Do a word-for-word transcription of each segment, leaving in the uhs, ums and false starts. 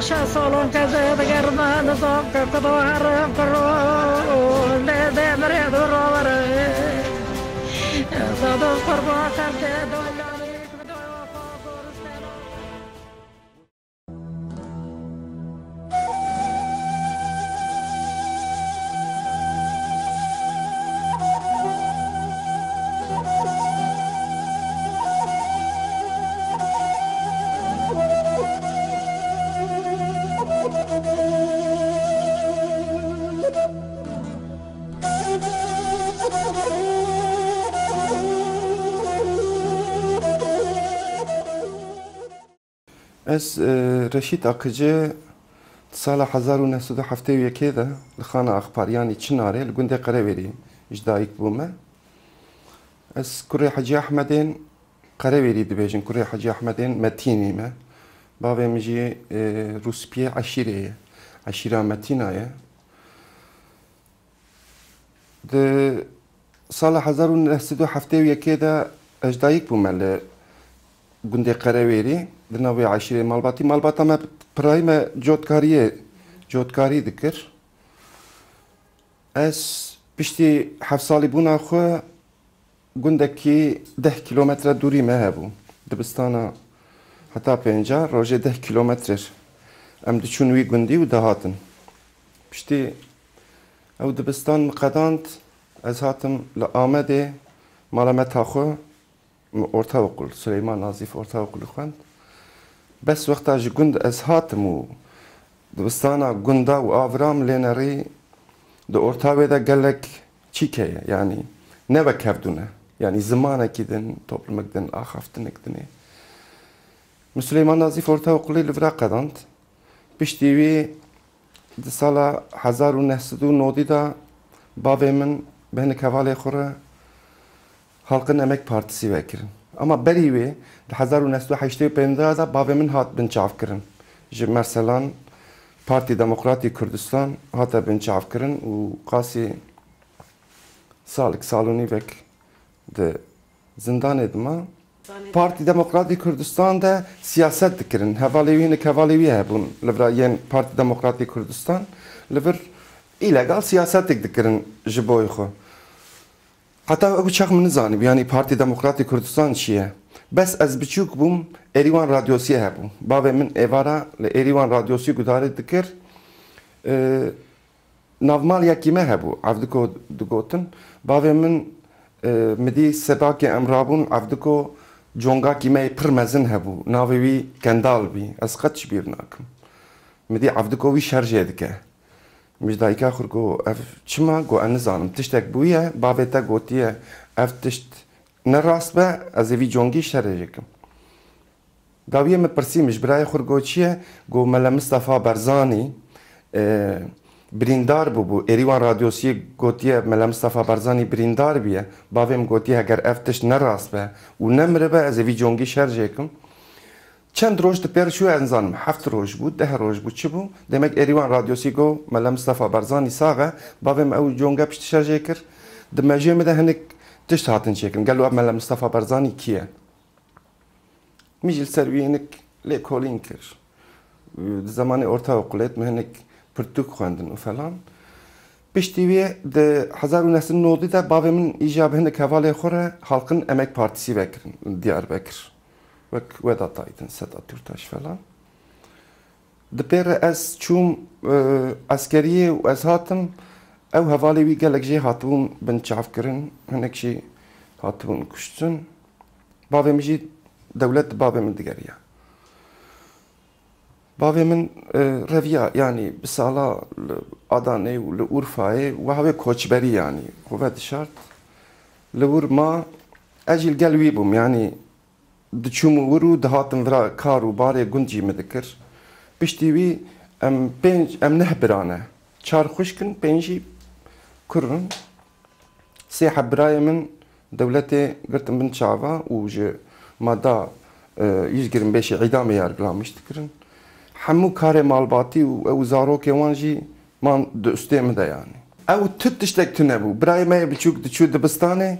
Şeş salon kezê digerme, nizam ke kudo herim kiro, lê dê mirê du rawere. Zadoz qurban xelkê dolanî, kudo xwe goristena. Ez, e, Reşîd Akıcı, di sala hezar û neh sed û heftê û yekê de li Xana Axpar, yanî Çinarê, li gundê Qerewêrî ji dayik bûme. Ez kurê Hecî Ehmedên Qerewêrî dibêjin, kurê Hecî Ehmedên Metînî me. Bavê min jî, e, Rûspiyê eşîrê ye. Eşîra Metîna ye. Di sala hezar û neh sed û heftê û yekê de ez dayik bûme li gundê Qerewêrî, di navê eşîrê malbatî. Malbata me pirayî me cotkariyê, cotkarî dikir. Ez piştî heft salî bûna xwe gundekî deh kîlometre dûrî me hebû. Dibistana heta pênca rojê deh kîlometre em diçûn wî gundî û dihatin. Piştî ew dibistan min qedand, ez hatim li Amedê mala me taxwe, min ortaokul, Suleyman Nazîf ortaokulî xwend. Bes wexta ji gund ez hatim û dibistana gunda û avira min lê nerî, di orta wê de gelek çîk heye, yanî ne wek hevdû ne. Yanî zimanekî din, toplumik din, axaftinek din ê. Min Suleyman Nazîf ortaokulî li vira qedand. Piştî wî di sala hezar û neh sed û nodî de bavê min bi hinek hevalê xwe re Halqin Emek Partîsî vekirin. Ama berî wê di hezar û neh sed û heştê û pênc de bavê min hat binçavkirin. Ji Merselan Partî Demokratî Kurdistan hate binçavkirin û qasî salek, sal û nîvek di zindanê dima. Partî Demokratî Kurdistan de siyaset dikirin. Hevalê wî, hinek hevalê wî hebûn li vira yên Partî Demokratî Kurdistan. Li vir îlegal siyasetek dikirin ji boy xwe. Heta ew çax min nizanîbû, yanî Partî Demokratî Kurdistan çi ye? Bes ez biçûk bûm, Êrîwan Radyosiyê hebû. Bavê min êvara li Êrîwan Radyosiyê guhdarî dikir. Ee, Navmaliyekî me hebû, Evdiko digotin. Bavê min, e, mi dî sebakê em rabûn, Evdiko congakî me yê pir mezin hebû. Navê wî Kendal bî. Ez qet ji bîr nakim. Mi dî Evdiko wî şerjê dike. Min ji dayika xwe got, "Ev çima?" Got, "Ez nizanim. Tiştek bûye, bavê te gotiye, ev tişt ne rast be, ez ê vî congî şerjê kim." Dawiyê min pirsî, min ji birayê xwe got çi ye? Got, Mele Mistefa Barzanî, e, birîndar bûbû. Êrîwan Radyosiyê gotiye, Mele Mistefa Barzanî birîndar bûye. Bavê min gotiye, heger ev tişt ne rast be û ne miribe, ez ê vî congî şerjê kim. Çend roj di pêr çû, ez nizanim, heft roj bû, deh roj bû, çi bû? Demek Êrîwan Radyosî got, Mele Mistefa Barzanî sax e, bavê min ew conge piştî şerjê kir. Di mejê min de hinek tişt hatin çêkirin. Gelo ev Mele Mistefa Barzanî kî ye? Min jî li ser wî hinek lêkolîn kir. Di zemanê ortaokulê de min hinek pirtûk xwendin û falan. Piştî wê di hezar û neh sed û nodî de bavê min îja bi hinek hevalê xwe re Halkın Emek Partisi vekirin li Diyarbekir. Wek Vedat Aydın, Sedat Yurtaş falan. Di pê re ez çûm, e, eskeriyê û ez hatim, ew hevalê wî gelek jê hatibûn binçavkirin, hinek jî hatibûn kuştin. Bavê min jî, dewlet di bavê min digeriya. Bavê min, e, reviya, yanî bi sala li Adanê û li Urfayê û hawê koçberî, yanî xwe vedişart. Li wir ma, ez jî li gel wî bûm, yanî diçûm wir û dihatim vira, kar û barê gund jî min dikir. Piştî wî em pênc, em neh bira ne. Çar xwişk in, pênc jî kur in. Sê heb birayê min dewletê girtin bin çava û ji mada, e, yüz yirmi beşê îdamê yargılanmış dikirin. Hemû karê malbatî û ew zarokê wan jî man di ustê min de, yanî. Ew tu tiştek tune bû. Birayê me yê biçûk diçû dibistanê,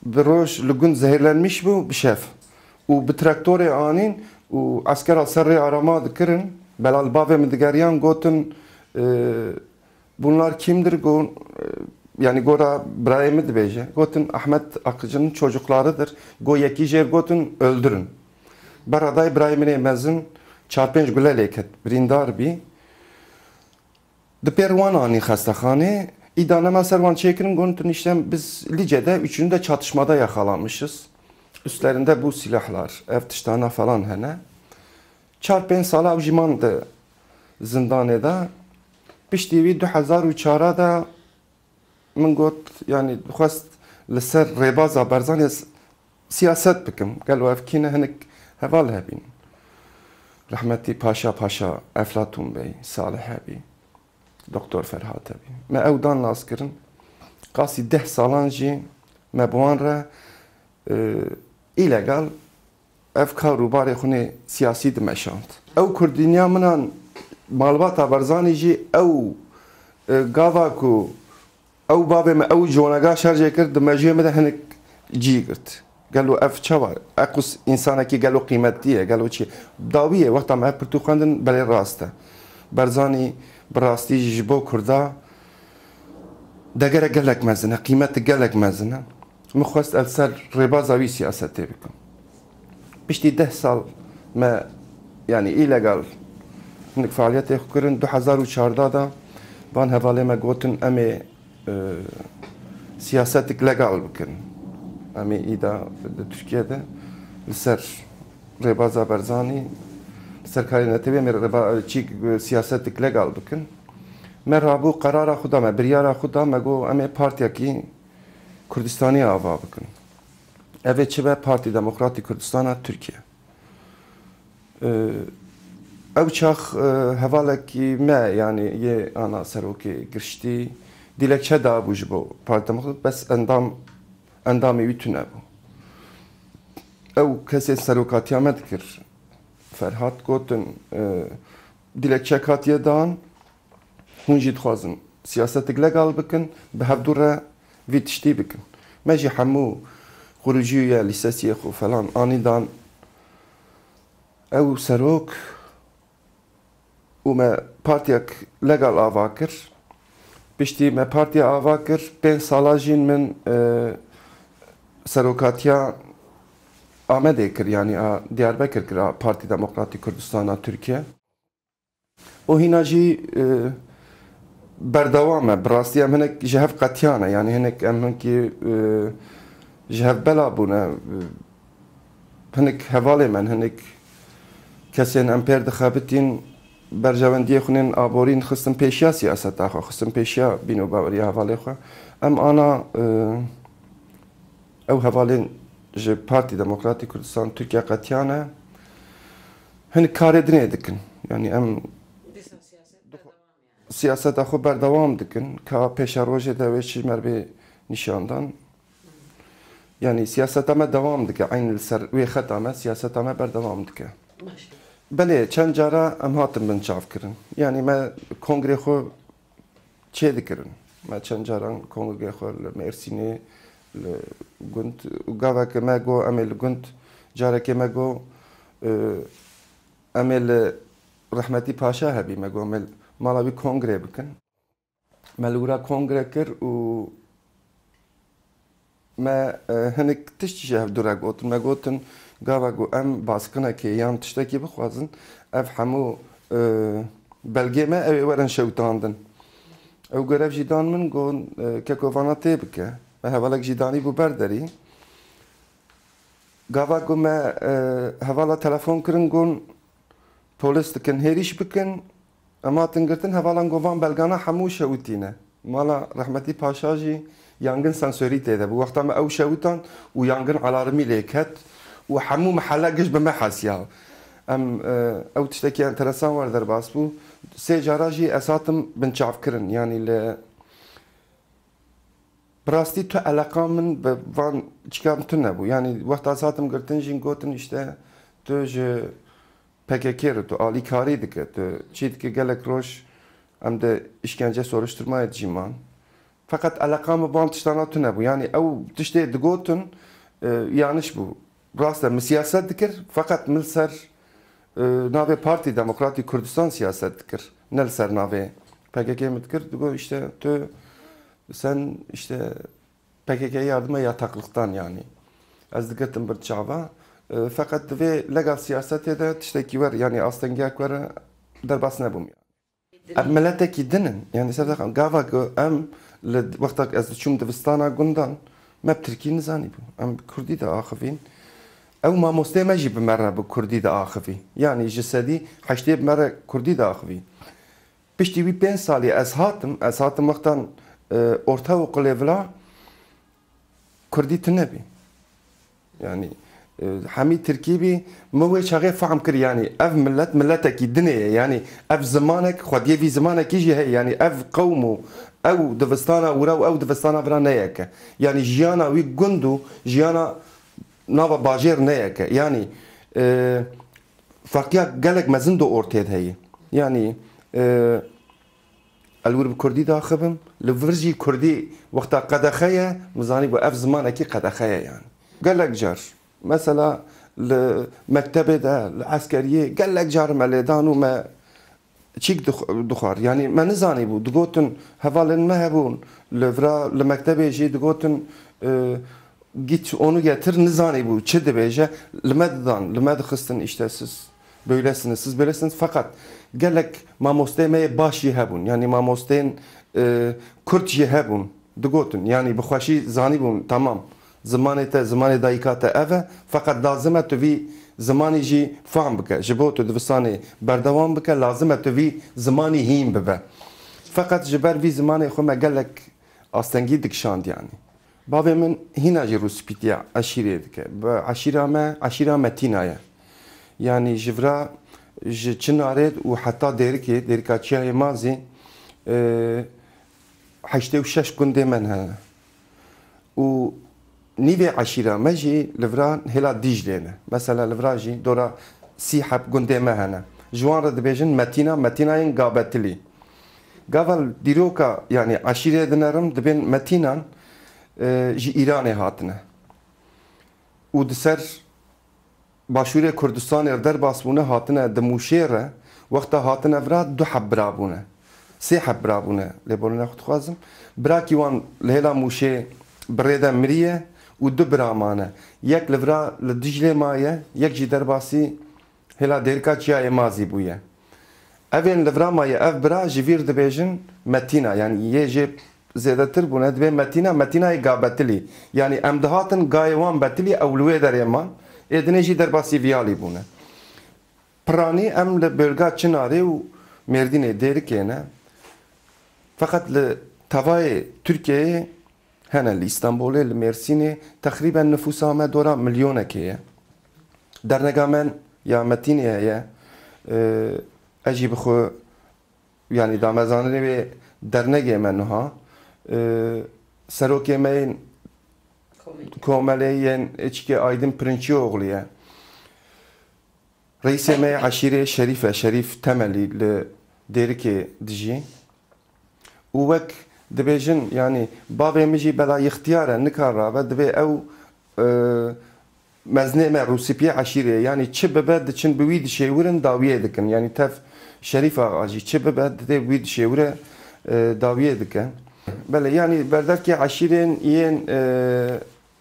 bi roj li gund zehirlenmiş bû, bi şev. Û bi traktorê anîn û eskera ser rê arama dikirin. Bela li bavê min digeriyan, gotin, e, "Bunlar kimdir?" Go, e, yani gora birayê min dibêje. Gotin, "Ahmet Akıcı'nın çocuklarıdır." Go yekî jêr gotin, "Öldürün." Beradayê birayê min ê mezin çar pênc gule lê ket, birîndar bî. Di pêr wan anî xestexanê, îda nema ser wan çêkirin, gotin, işte, "Biz Lice'de üçünü de çatışmada yakalamışız. Üstlerinde bu silahlar, ev tiştana falan hene." Çar pênc sala ew jî man di zindanê de. Piştî wî du hezar û çar de min got, yani, dixwest li ser rêbaza Barzanî s-, siyaset bikim. Gelo ev kî ne, hinek heval hebîn. Rehmetî Paşa Paşa, Eflatun Bey, Salih hebî, Doktor Ferhat hebî. Me ew dan nas kirin. Qasî deh salan jî me bi wan re, e, îlegal ev kar û barê xwe nê siyasî dimeşand. Ew kurdîniya minan malbata Barzanî jî ew, e, gava ku ew bavê me ew conega şerjê kir, di mejiyê me de hinek cî girt. Gelo ev çawa? Equs însanekî gelo qîmetli ye, gelo çi? Dawiyê wexta me ev pirtû xwendin, belê rast e. Barzanî bi rastî jî ji bo Kurda degere gelek mezin e, qîmetik gelek mezin e. Min xwest ez ser rêbaza wî siyasetê bikim. Piştî deh sal me, yani, îlegal hinek faaliyetê xwe kirin. Du hezar û çardeh de van hevalê me gotin, "Em ê, e, siyasetik legal bikin. Em ê îda di Tirkiye de li ser rêbaza Barzanî, li ser karê netewî em ê rêba-, çîk, siyasetik legal bikin." Me rabû, qerara xwe da me, biryara xwe da me, got, "Em ê partiyekî Kurdistanî ava bikin." Ev ê çi be? Partî Demokratî Kurdistana Tirkiye. Ee, ew çax, e, hevalekî me, yani yê ana serokê giştî, dilekçe dabû ji bo Partî Demokratîk, bes endam, endamê wî tune bû. Ew kesê serokatiya me dikir, Ferhat, gotin, e, dilekçe hatiye dan, hûn jî dixwazin siyasetik legal bikin, bi hevdû re vî tiştî bikin. Me jî hemû xurucî ye, lîsesiyê xwe falan anî dan ew serok û me partiyek legal ava kir. Piştî me partiya ava kir, pênc sala jîn min, e, serokatiya Amedê kir, yanî a Diyarbekir kir, a Partî Demokratîk Kurdistana Tirkiye. Û hîna jî, e, berdewam e. Bi rastî em hinek ji hev qetiyane. Yanî hinek em hinkî, e, ji hev bela bûne. E, hinek hevalê me, hinek kesên em pêr dixebitîn, berjewendiyê xwe nên aborîn, xistin pêşiya siyaseta xwe, xistin pêşiya bîn û baweriya hevalê xwe. Em ana, e, ew hevalên ji Partî Demokratîk Kurdistan Tirkiye qetiyane. Hinek karê dinê dikin. Yanî em siyaseta xwe berdewam dikin, ka pêşerojê de wê çi me bê nîşandan. Yanî siyaseta me dewam dike, eyn li ser wê xeta me, siyaseta me berdewam dike. Belê, çend cara em hatin binçavkirin. Yanî me kongrê xwe çê dikirin. Me çend caran kongrê xwe li Mêrsînê, li gund, û gaveke me got, em ê li gund, carekê me got, e, em ê li rehmetî Paşa hebî, me got, em ê li mala wî kongrê bikin. Me li wira kongre kir û me, e, hinek tişt ji hev dû re gotin. Me gotin, gava ku em baskınekê yan tiştekî bixwazin, ev hemû, e, belgê me, ew ê werin şewitandin. Ew görev jî dan min, got, e, keko vana tê bike. Me hevalek jî danî bû ber derî. Gava ku me, e, hevala telefon kirin, got, polis dikin, hêrîş bikin. Em hatin girtin, hevalan got, van belgana hemû şewitîne. Mala rehmetî Paşa jî yangin sensorî tê de bû. Wexta me ew şewitan û yangin alarmî lê ket û hemû mehelle giş bi me hesiya. Em, e, ew tiştekî enteresan wer derbas bû. Sê cara jî ez hatim binçavkirin. Yanî li Bi rastî tu eleqa min bi van çikan tune bû. Yanî wexta ez hatim girtin jîn gotin, işte, tu ji P K K re, tu alîkarî dike, tu çî dike, gelek roj em de işkence soruşturmayê dijî man. Feqet eleqa min van tiştana tune bû. Yanî ew tiştê digotin, e, yanlış bû. Rast e, min siyaset dikir, feqet min ser E, navê Partî Demokratî Kurdistan siyaset dikir. Ne li ser navê P K K min dikir. Digot işte tu sen işte P K K yardıma yataklıktan yani. Ez digirtim bir çava. E, feqet divê lega siyasetê de tiştekî wer yani astengiyek wer derbas nebûm yani. Ev miletekî din in. Yani Sevda Xan, gava ku em li wexta ku ez diçûm divistana gundan, me bi tirkî nizanîbû. Em bi kurdî de axivîn. Ew mamostê me jî bi me re bi kurdî de axivî. Yani ji sedî heştê bi me re kurdî de axivî. Piştî wî pênc salî ez hatim, ez hatim wextan, e, orta û qulê vila, kurdî tune bî. Yani, e, hemî tirkî bî, min wê çaxê fehm kir, yani ev millet, milletekî dinê ye, yani ev zimanek, xwediyê vî zimanekî jî heye, yani ev qewm û ew divistana wira û ew divistana vira ne yek e. Yani jiyana wî gund û jiyana nava bajêr ne yek e. Yani, e, ferqiya gelek mezin di ortê de heye. Yani, e, Ez li wir bi kurdî daxivim. Li vir jî kurdî wexta qedexe ye, min zanîbû ev zimanekî qedexe ye yani. Gelek car, mesela li mektebê de, li eskeriyê gelek car me lê dan û me çîk dix-, dixwar. Yani me nizanîbû. Digotin, hevalên me hebûn, li vira, li mektebê jî digotin, e, Git onu getir, nizanîbû çi dibêje, li me didan, li me dixistin, işte siz böylesiniz, siz böylesiniz. Feqet gelek mamosteyê me yê baş jî hebûn, yani mamosteyên, e, kurd jî hebûn, digotin, yani bi xweşî zanîbûn, tamam, zimanê te, zimanê dayika te ev e, feqet lazim e tu vî zimanî jî fam bike, ji bo tu divistanê berdewam bike, lazim e tu vî zimanî hîn bibe. Feqet ji ber vî zimanê xwe me gelek astengî dikişand, yani. Bavê min hîna jî rûspîtiya eşîrê dike. Bi eşîra me, eşîra Metîna ye. Yanî ji vira, ji Çinarê û heta Dêrikê, Dêrika Çiyayê Mazî, e, heştê û şeş gundê me hene. Û nîvê eşîra me jî li vira hêla Dîclê ne. Mesela li vira jî dora sî heb gundê me hene. Ji wan re dibêjin Metîna, Metîna yên Gabetilî. Gava dîroka, yanî eşîrê dinerim, dibên Metînan, e, ji Îranê hatine. Û di ser başûrê Kurdistanê re derbas bûne, hatine di Mûşê re, wexta hatine vira du heb bira bûne. Sê heb bira bûne, lêborîna xwe dixwazim. Birakî wan li hêla Mûşê bi rê de miriye û du bira mane. Yek li vira li Dîclê maye, yek jî derbasî hêla Dêrika Çiyayê Mazî bûye. Evên li vira maye, ev bira ji vîr dibêjin Metîna, yanî yê jê zêdetir bûne, dibê Metîna, Metînayê Gabetilî. Yanî em dihatin gayê wan Betilî, ew li wê derê man, ê dinê jî derbasî Viyalî bûne. Piranî em li bölga Çinarê û Mêrdînê, Dêrikê ne. Feqet li tevayê Tirkiyeyê hene, li Îstanbulê, li Mêrsînê teqrîben nifûsa me dora milyonekê ye. Dernega me ya Metînê heye. Ee, ez jî bi xwe, yanî damezanînê wê dernegê me niha, ee, serokê me yên komelê yên çikê Aydin Pirinççioğlu ye. Reîsê me yê eşîrê Şerîf e, Şerîf Temelî li Dêrikê dijî. Û wek dibêjin, yanî bavê min jî bela ixtiyar e, nikar rabe, divê ew, e, mezinê me rûspiyê eşîrê, yanî çi bibe diçin bi wî dişêwirin dawiyê dikin. Yanî tev Şerîf Axa jî çi bibe didê bi wî dişêwire, e, dawiyê dike. Belê, yanî berdevkê eşîrên yên, e,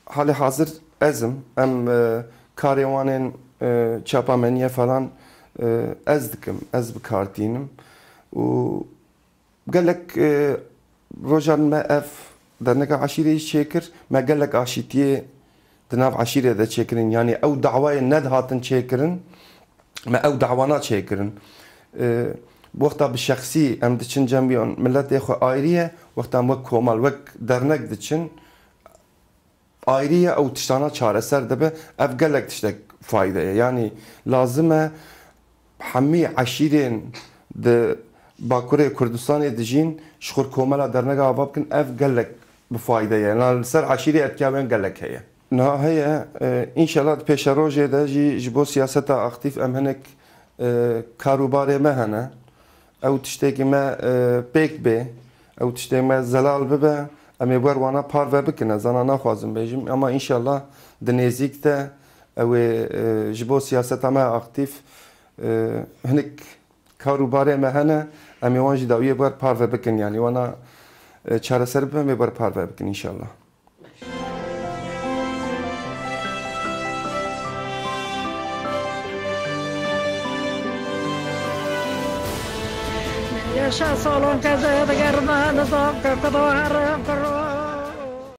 Halê hazir ez im. Em, e, karê wan ên, e, çapameniye falan, e, ez dikim, ez bi kar tînim. Û gelek, e, rojan me ev derneka eşîrê jî çêkir. Me gelek aşîtiyê di nav eşîrê de çêkirin. Yanî ew dawayê nedihatin çêkirin, me ew dawana çêkirin. E, wexta bi şexsî em diçin cem wî an miletê xwe ayrî ye, wexta em wek komal, wek dernek diçin, ayrî ye, ew tiştana çareser dibe, ev gelek tiştek fayde ye. Yanî lazim e hemî eşîrên di Bakurê Kurdistanê dijîn ji xwe komela dernega ava bikin, ev gelek bi fayde ye. Yanî li ser eşîrê etkiya wên gelek heye. Niha heye, e, înşallah di pêşerojê de jî ji bo siyaseta aktîf em hinek, e, kar û barê me hene. Ew tiştekî me, e, pêk bê, ew tiştê me zelal bibe, em ê wer wana parve bikin. Ez ana naxwazim bêjim, ama înşallah di nêzîk de ew ê, e, ji bo siyaseta me aktîf, E, hinek kar û barê me hene, em ê wan jî dawiyê ber parve bikin, yanî wana, e, çareser bibe, em ê ber parve bikin înşallah. Yaşa salon keze digerme nizam ke kudo herim kiro.